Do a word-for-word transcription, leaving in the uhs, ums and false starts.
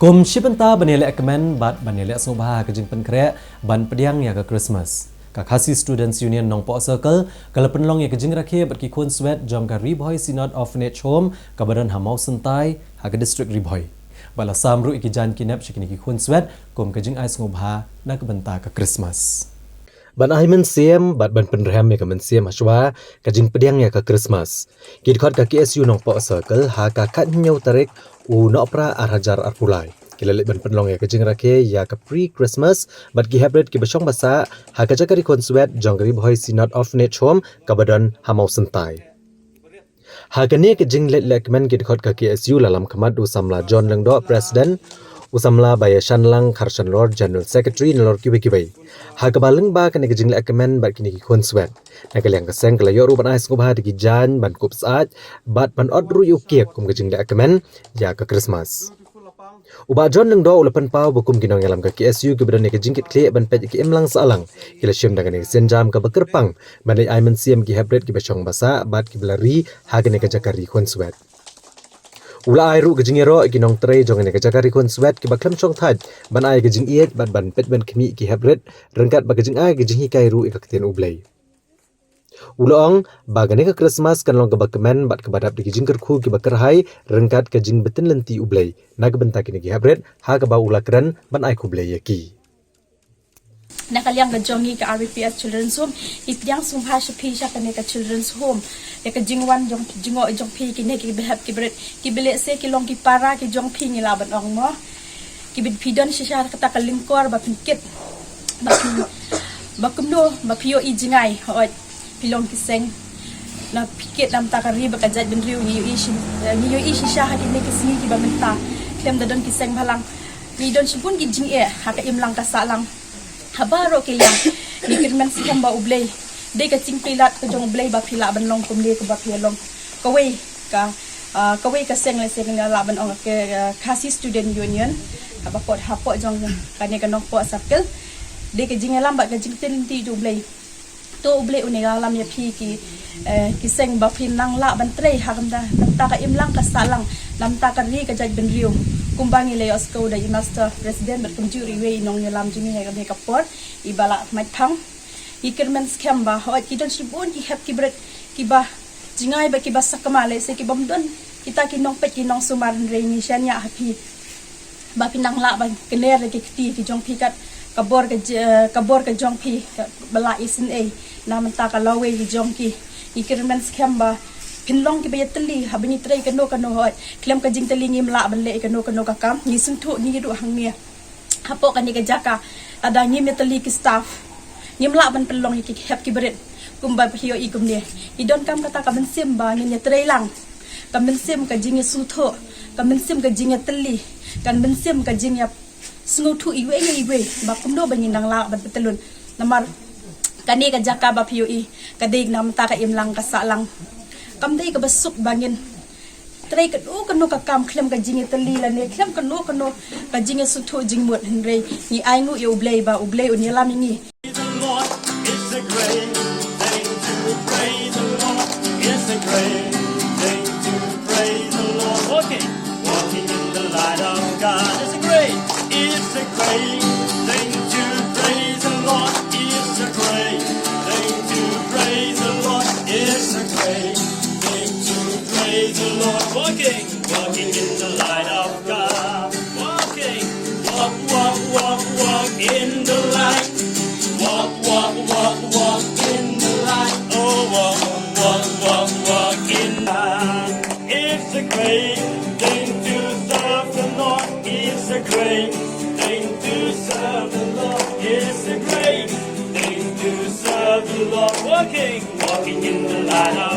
Kum shi bynta ban ïaleh kmen bad ban ïaleh sngewbha ha ka jingpynkhreh ban pdiang ïa ka Christmas, ka Khasi Students Union Nongpoh Circle ka la pynlong ïa ka jingrakhe bad ki khun swet jong ka Ri Bhoi Synod Orphanage Home kaba don ha Mawsyntai ha ka district Ri Bhoi. Bad la sam ruh ïa ki jaiñ ki nep sha kine ki khun swet kum ka jingai sngewbha na ka bynta ka Christmas. Ban ai mynsiem bad ban pynrhem ïa ka mynsiem hashwa ka jingpdiang ïa ka Christmas, ki dkhot ka K S U Nongpoh Circle ha ka khathynñiew tarik u Nohprah ar hajar arphew lai ki la leit ban pynlong ïa ka jingrakhe ïa ka pre-Christmas bad ki heprit kiba shong ba sah ha ka jaka ri khun swet jong ka Ri Bhoi Synod Orphanage Home kaba don ha Mawsyntai. Ha kane ka jingleit lehkmen, ki dkhot ka K S U la lam khmat u samla John Lyngdoh, President, u samla Baïashanlang Kharshanlor, General Secretary, nalor kiwei kiwei. Ha kaba lyngba kane ka jinglehkmen bad kine ki khun swet, na ka liang ka seng ka la ïoh ruh ban ai sngewbha da ki jaiñ ban kup syaid bad ban ot ruh ïa u cake kum ka jinglehkmen ïa ka Christmas. U Bah John Lyngdoh u la pynpaw ba kum ki nongïalam ka K S U kiba don ïa ka jingkitkhlieh ban peit ïa ka imlang sahlang, ki la shim da kane ka sienjam kaba kyrpang ban leit ai mynsiem ki heprit kiba shong ba sah bad kiba la ri ha kane ka jaka ri khun swet. U la ai ruh ka jingïaroh ïa ki nongtrei jong kane ka jaka ri khun swet kiba khlem shongthait ban ai ka jingïeit bad ban peit ban khmih ki heprit, ryngkat bad ka jingai ka jinghikai ruh ïa ka ktien U Blei. U la ong ba kane ka Christmas kan long kaba kmen bad kaba dap da ki jingkyrkhu kiba kyrhai ryngkat ka jingbtin lynti U Blei na ka bynta kine ki heprit, ha kaba u la kren ban ai khublei ïa ki. Na ka liang ka jong ngi ka R B P S Children's Home, ngi pdiang sngewbha sha phi sha kane ka Children's Home ïa ka jingwan jong, jngoh jong phi, kine ki behep ki bret kiba lehse ki long ki para ki jong phi, ngi lah ban ong mo. Kiba phi don shisha kata ka lyngkor ba pynkit ba phi, ba kumno ba phi ïohi jngai, hooid, phi long ki seng. Na phi kit na bynta ka ri bad ka jaitbynriew, ngi ïohi shi, eh, ngi ïohi shisha ha kine ki sngi kiba mynta. Khlem da don ki seng bhalang, ngi don shibun ki jingeh ha ka imlang ka sahlang. Ha baroh ki liang ngi kyrmen skhem ba U Blei, dei ka jingpyllait ka jong U Blei ba phi lah ban long kumne kumba phi long. Kawei ka, ah, kawei ka seng, lehse ngi lah ban ong ka, ah, Khasi Student Union, haba poi hapoh jong kane ka Nongpoh Circle. Dei ka jingïalam bad ka jingtylli jong U Blei. To U Blei un ïalam ïa phi ki, eh, ki seng ba phin nang lah ban trei ha ka bynta, bynta ka imlang ka sahlang, na bynta ka ri ka jaitbynriew. Kumba ngi la ïohsngew da i Master President bad kumjuh ruh iwei i nongïalam jong ngi ha kane ka por, i Bah Maitphang. Ngi kyrmen skhem ba hooid ki don shibun ki hep ki bret kiba jngai bad kiba sakma, lehse ki bym don kita ki nongpeit ki nongsumar, hynrei ngi shaniah ha phi ba phin nang lah ban kner ïa ki kti ki jong phi kat ka bor ka j-, eh, ka bor ka jong phi kaba la isynei na bynta ka lawei ki jong ki. Ngi kyrmen skhem ba phin long kiba ïatylli haba ngi trei kano kano, hooid, khlem ka jingtylli ngim lah ban leh kano kano ka kam. Ngi sngewthuh ngi ruh hangne hapoh kane ka jaka, lada ngim ïatylli ki staff, ngim lah ban pynlong ïa ki hep ki bret. Kumba phi ïohi kumne, ngi donkam kata ka mynsiem ba ngin ïatrei lang, ka mynsiem ka jingïasngewthuh, ka mynsiem ka jingïatylli, ka mynsiem ka jingïasngewthuh iwei na iwei ba kumno ba ngin nang lah ban pyntylun. Namar kane ka jaka ba phi ïohi ka dei na bynta ka imlang ka sahlang. Kam dei kaba suk ba ngin trei kano kano ka kam khlem ka jingïatylli lane khlem kano kano ka jingïasngewthuh jingmut, hynrei ngi ainguh ïa U Blei ba U Blei un ïalam ïa ngi. Praise the Lord, it's a great thing to praise the Lord, it's a great thing to praise the Lord. Walking, walking in the light of God is a great, it's a great thing to praise the Lord, it's a great thing to praise the Lord, it's a great thing to praise the Lord. Walking, walking in the light of God. Walking, walk, walk, walk, walk in the light. Walk, walk, walk, walk in the light. Oh, walk, walk, walk, walk in the light. It's a great thing to serve the Lord. It's a great thing to serve the Lord. It's a great thing to serve the Lord. Walking, walking in the light of